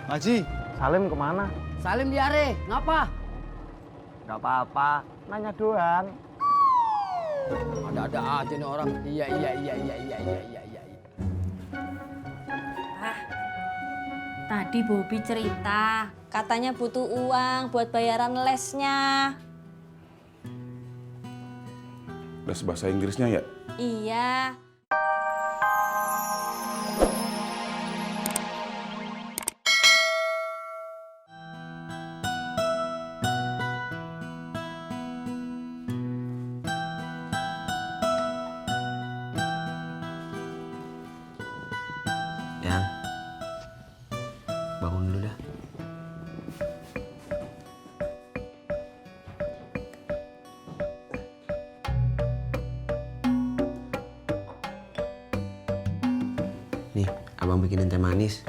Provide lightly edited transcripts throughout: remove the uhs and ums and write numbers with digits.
Haji, Salim kemana? Salim diare, ngapa? Gak apa-apa, nanya doang. Ada-ada aja nih orang. Iya. Tadi Bobby cerita, katanya butuh uang buat bayaran lesnya. Les bahasa Inggrisnya ya? Iya. Yang bangun dulu dah. Nih, abang bikinin teh manis.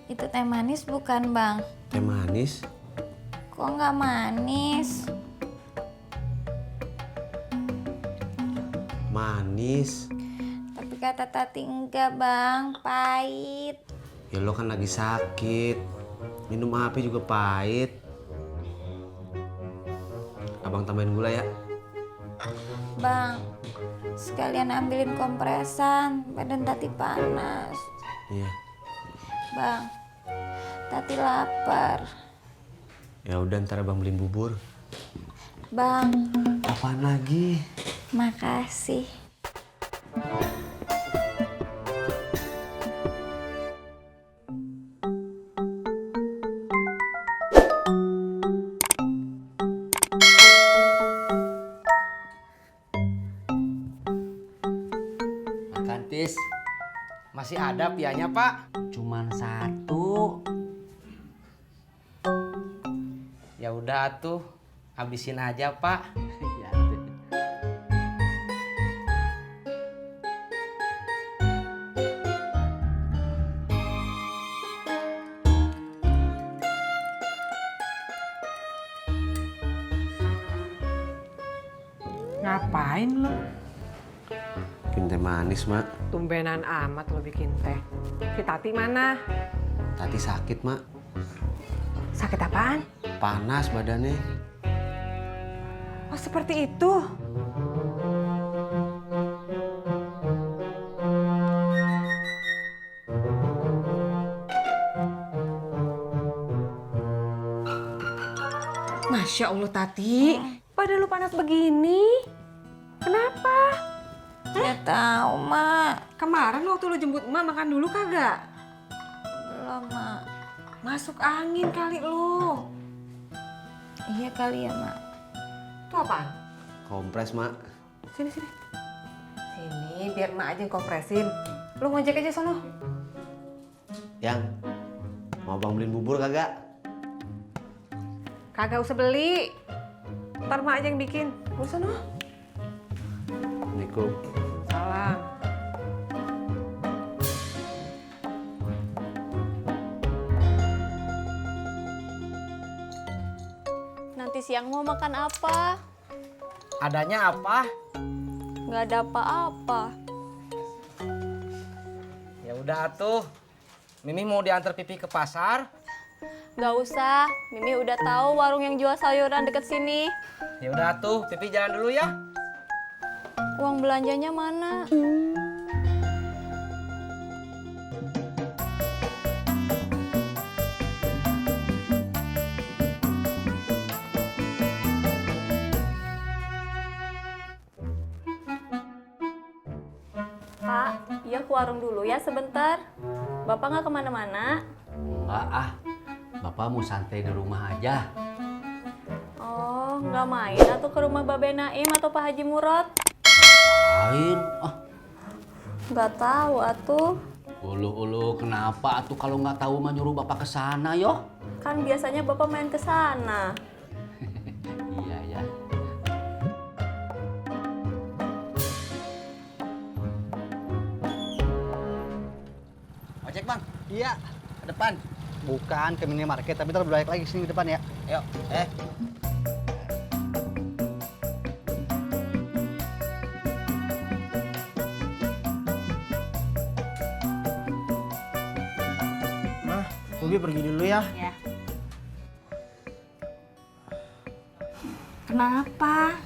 Itu teh manis bukan, Bang? Teh manis? Kok nggak manis? Manis? Tapi kata Tati enggak, Bang. Pahit. Ya lo kan lagi sakit. Minum apa juga pahit. Abang tambahin gula ya. Bang, sekalian ambilin kompresan. Badan Tati panas. Iya. Bang, Tati lapar. Ya udah ntar abang beliin bubur. Bang, Apaan lagi? makasih. Makan tis. Masih ada pianya, Pak? Cuman satu. Ya udah tuh, habisin aja, Pak. Ya, Ngapain lo? bikin teh manis, Mak. Tumbenan amat lo bikin teh. Si Tati mana? Tati sakit, Mak. Sakit apaan? Panas badannya. Oh seperti itu. Masya Allah Tati, pada lu panas begini. Kenapa? Nggak tahu, Mak. Kemarin waktu lu jemput emak makan dulu kagak? Belum, Mak. Masuk angin kali lu. Iya kali ya, Mak. Itu apaan? Kompres, Mak. Sini. Sini, biar emak aja yang kompresin. Lu ngojek aja sono. Yang mau abang beliin bubur kagak? Kagak usah beli. Ntar emak aja yang bikin. Lu sono. Assalamualaikum. Salam. Nanti siang mau makan apa? Adanya apa? Nggak ada apa-apa. Ya udah tuh. Mimi mau diantar Pipi ke pasar. Nggak usah, Mimi udah tahu warung yang jual sayuran deket sini. Ya udah tuh, Pipi jalan dulu ya. Uang belanjanya mana? Pak, iya ke warung dulu ya sebentar. Bapak nggak kemana-mana? Enggak ah, Bapak mau santai di rumah aja. Oh, nggak main atau ke rumah Babe Naim atau Pak Haji Murad? Lain, Nggak tahu atuh. ulu kenapa atuh kalau nggak tahu mah nyuruh Bapak ke sana yo? Kan biasanya Bapak main ke sana. Iya ya. Ojek, Bang. Iya, ke depan. Bukan ke minimarket, tapi ntar balik lagi sini ke depan ya. Ayo, Bobby pergi dulu ya. Ya. Kenapa?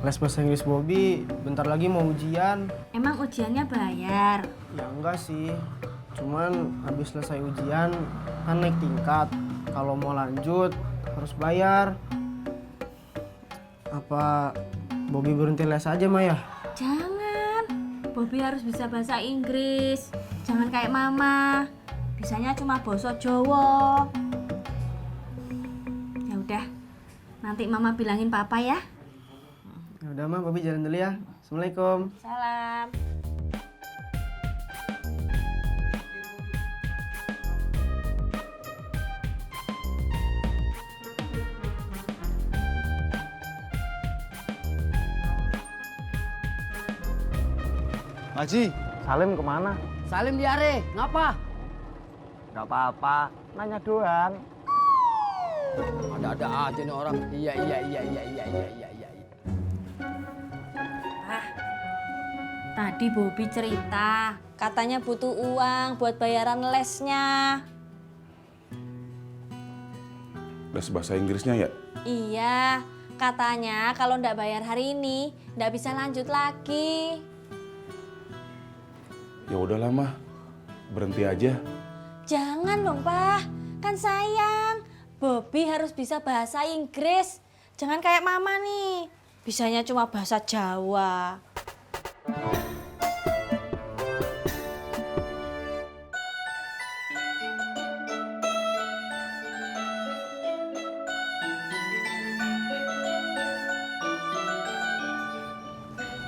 Les bahasa Inggris Bobby bentar lagi mau ujian. Emang ujiannya bayar? Ya enggak sih. Cuman habis selesai ujian kan naik tingkat. Kalau mau lanjut harus bayar. Apa Bobby berhenti les aja, Maya? Jangan. Bobby harus bisa bahasa Inggris. Jangan kayak Mama. Bisanya cuma basa Jawa. Ya udah. Nanti Mama bilangin Papa ya. Ya udah, Ma, Bobby jalan dulu ya. Assalamualaikum. Salam. Haji, Salim kemana? Salim diare, ngapa? Gak apa-apa, nanya doang. Ada-ada aja nih orang. Iya. Tadi Bobby cerita, katanya butuh uang buat bayaran lesnya. Les bahasa Inggrisnya ya? Iya, katanya kalau ndak bayar hari ini, ndak bisa lanjut lagi. Ya udahlah mah, berhenti aja. Jangan dong, Pak. Kan sayang. Bobby harus bisa bahasa Inggris. Jangan kayak Mama nih. Bisanya cuma bahasa Jawa.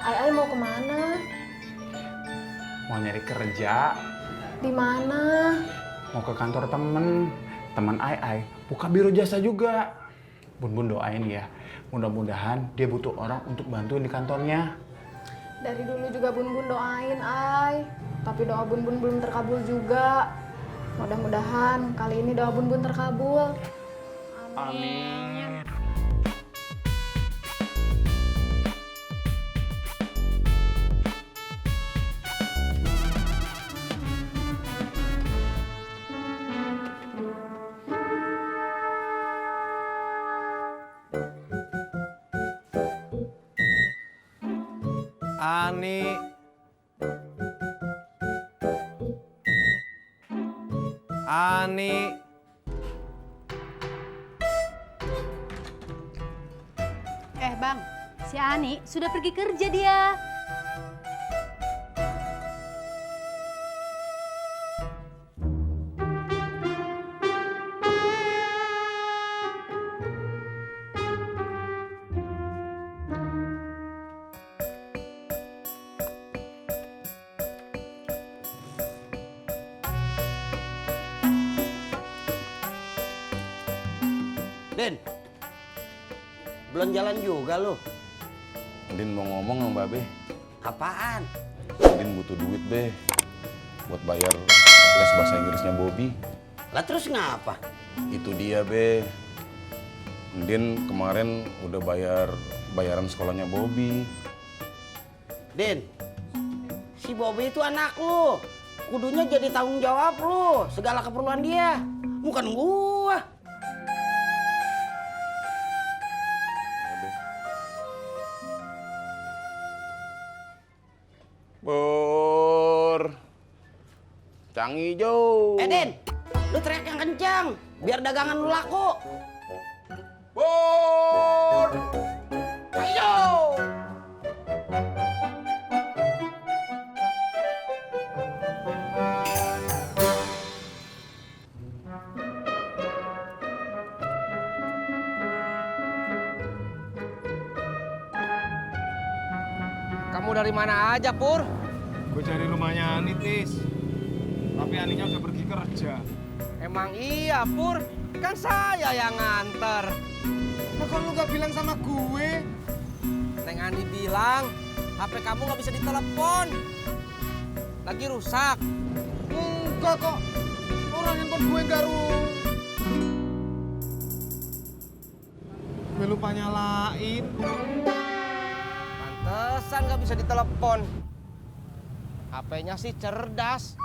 Ai mau kemana? Mau nyari kerja, Di mana? mau ke kantor teman Ai buka biro jasa juga. Bun doain ya, mudah-mudahan dia butuh orang untuk bantuin di kantornya. Dari dulu juga Bun doain Ai, tapi doa Bun belum terkabul juga. Mudah-mudahan kali ini doa Bun terkabul. Amin. Ani. Bang, si Ani sudah pergi kerja dia. Den, belum jalan juga lu. Din mau ngomong sama Mbak Be. Apaan? Din butuh duit Be, buat bayar les bahasa Inggrisnya Bobby. Lah terus ngapa? Itu dia Be. Din kemarin udah bayaran sekolahnya Bobby. Den, si Bobby itu anak lu. Kudunya jadi tanggung jawab lu, segala keperluan dia. Bukan gua. Bur, Cang Ijo. Den, lu teriak yang kencang, biar dagangan lu laku. Bur, Ayo! Kamu dari mana aja, Pur? Gue cari rumahnya Ani, Tis. Tapi Aninya udah pergi kerja. Emang iya, Pur. Kan saya yang nganter. Nah, kok lu gak bilang sama gue? Neng Andi bilang, HP kamu nggak bisa ditelepon. Lagi rusak. Enggak kok. Orang handphone gue gak Gue lupa nyalain. Pantesan nggak bisa ditelepon. HP-nya sih cerdas.